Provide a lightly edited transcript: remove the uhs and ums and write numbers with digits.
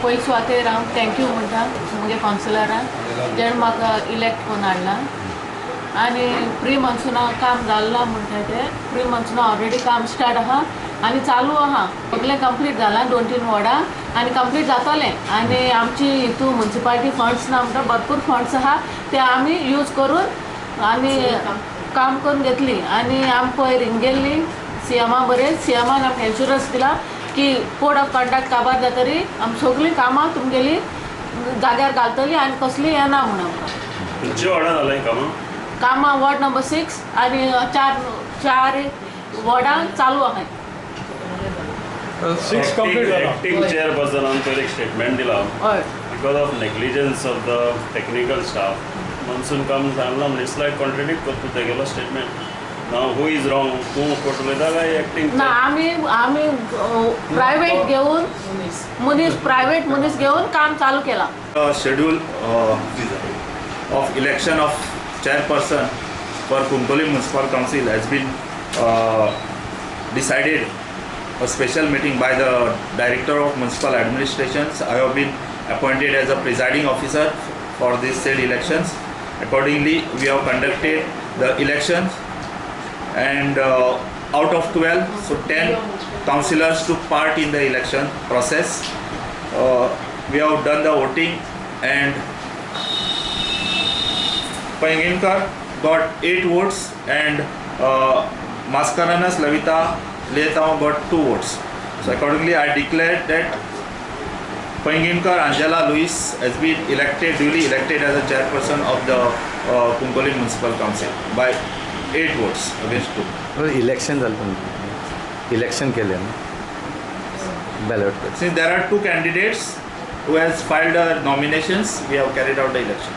पयले सुवातेर हांव thank you म्हणटा म्हगे कावन्सिलराक जेणे म्हाका इलेक्ट करून हाडला. आनी प्री मॉन्सुना काम जाल्लां म्हणटा तें प्री मॉन्सुना ऑलरेडी काम स्टार्ट आहा आनी चालू आहा. सगळें कंप्लीट जालां 2-3 वॉर्डां आनी कंप्लीट जातलें. आनी आमची हितू मुन्सिपालिटी फंड्स ना म्हणटा भरपूर फंड्स आहा ते आमी यूज करून आनी काम करून घेतली. आनी आमी पयर हिंग गेल्ली सीएमा बरें, सीएमान आमकां एन्शुरन्स दिला की कोड ऑफ कंडक्ट काबार जातरी आमी सगळीं कामां तुमगेली जाग्यार घालतली आनी कसली येना म्हूण आमकां. खंयच्या वॉर्डान जालां हीं कामां? कामां वॉर्ड नंबर 6 आनी 4 वॉर्डां चालू आहाय. 6 कंप्लीट जाला. एक्टिंग चेअरपर्सनान पयर एक स्टेटमेंट दिला, हय, because of negligence of the technical staff monsoon काम जालें ना. It's like contradict करता तेगेलो statement. Now who is wrong? तूं फट उलयता काय एक्टिंग? ना, आमी आमी प्रायवेट घेवन मनीस प्रायवेट मनीस घेवन काम चालू केलां. Schedule of election of chairperson for Cuncolim Municipal Council has been decided. A special meeting by the Director of Municipal Administrations. I have been appointed as a presiding officer for these said elections. Accordingly, we have conducted the elections, and out of 12, so 10 councillors took part in the election process. We have done the voting, and Painginkar got 8 votes and Mascarenhas Lavita Leitao got 2 votes. So accordingly, I declared that Painginkar Angela Luis has been elected, duly elected as a chairperson of the Cuncolim Municipal Council by 8 votes against 2. Election जालें, election केलें ballot. Since there are 2 candidates who has filed nominations, we have carried out the election.